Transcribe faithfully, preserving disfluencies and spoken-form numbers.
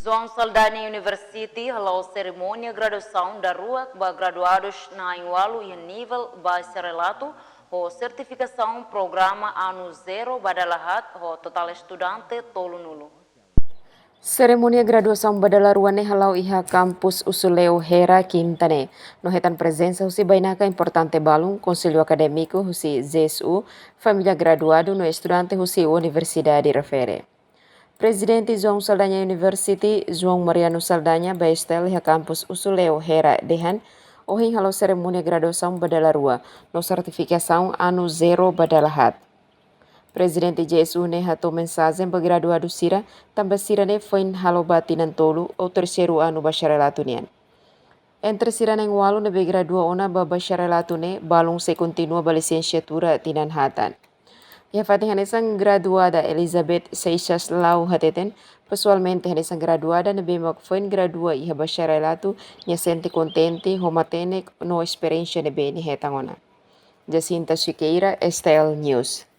João Saldanha University hala'o serimónia graduasaun daruak ba graduadus na'in-ualu iha nivel bacharelatu ho sertifikasaun programa anu zero ba dala haat ho totál estudante tolunulu. Serimónia graduasaun ba dala rua ne'e hala'o iha kampus Usule'u Hera, Kinta ne'e, no hetan prezensa husi bainaka importante balun, konsellu akadémiku husi J S U, família graduadu no estudante husi universidade refere. Prezidente João Saldanha University, João Mariano Saldanha, ba STL iha kampus Usule'u Hera dehan, ohin hala'o serimónia graduasaun ba dala rua, no sertifikasaun anu zero ba dala haat. Prezidente J S U ne'e hato'o mensajen ba graduadu sira, tanba sira ne'e foin halo ba tinan tolu ou terseiru anu bacharelatu nian. Entre sira na'in-ualu ne'ebé gradua ona ba bacharelatu ne'e, balun sei kontinua ba lisensiatura tinan haat an. Iha fatin hanesan graduada Elizabeth Seixas Lau hateten, pesoalmente hanesan graduada ne'ebé mak foin gradua iha bacharelatu, nia sente kontente ho matenek no esperiénsia ne'ebé nia hetan ona. Jacinta Siqueira, STL News.